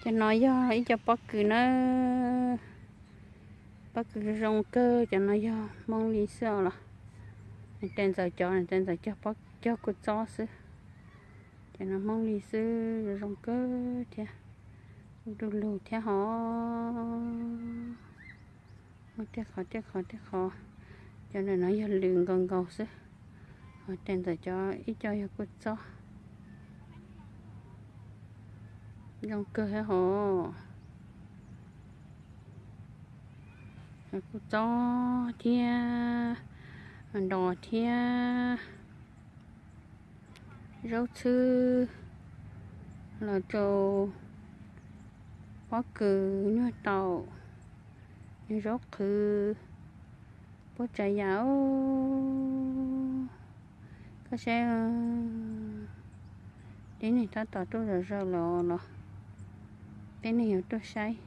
Cov no yog ib co pob kws na, pob kws zoo kawg. Cov no yog Hmoob li xwb os los. Niam tais ntxawm cov, niam tais ntxawm cog, cog kua txob xwb. Cov no Hmoob li xwb, zoo kawg thiab, du lug thiab hos. Muaj tej qhov tej qhov tej qhov. Cov ntawm no yog lws nkaus nkaus xwb. Hos tais ntxawm cov ib co yog kua txob, zoo kawg thiab hos. Kua txob thiab, nros thiab, zaub txhwb, los rau pob kws, nyuag taum, zaub qhwv, puab tsav yam. Koj saib, tib neeg tab tom tuaj zom zaws lawm los, peb neeg yuav tuaj saib.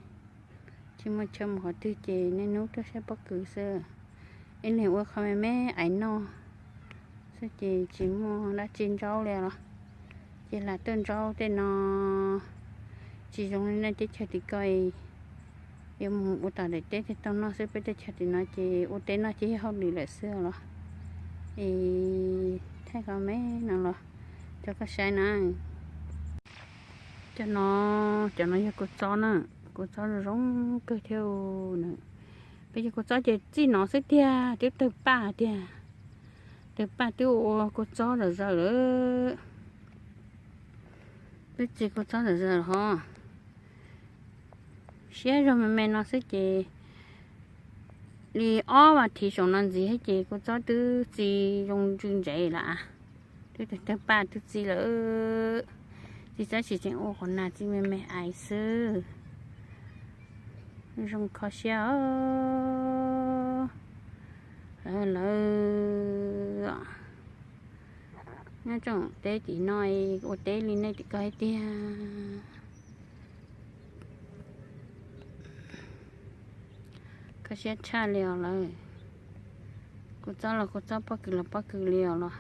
Tsis muaj chaw mus qhov twg ces niaj hnub tuaj saib pob kws xwb. Ib leeg ua qho me me aiv noj xwb ces tsis muaj dab tsi ntsaub li los. Ces lam tuaj ntsaub tej no, tsis zoo li nej teb chaws tim ko, yuav mus ua tom daim teb thiaj tau noj xwb. Peb teb chaws tim no ces ua teb noj ces yog hauj lwm lawm xwb los. Es thaij qhov me no los rau koj saib na. Cov no, cov no yog kua txob na, kua txob zoo zoo kawg thiab na. Peb cov kua txob ces txij no xwb tiag, twb tawg paj tiag, tawg paj twb ua kua txob zom zaws lawm. Twb txi kua txob zom zaws hos. Siab zog me me no xwb ces li ob vas thiv saum no ntxiv thiab ces kua txob twb txi zoo ntsws ntsev lawm. Twb tawg paj twb txi lawm. Txi tab sis tseem ua qhov nas txi me me aiv xwb. Zoo kho siab os. Lawv, lawv nyob tsoom teb tim no ua teb li nej tim ko hais tiag. Kho siab tshaj li os lawv. Kua txob los kua txob, pob kws los pob kws li os los.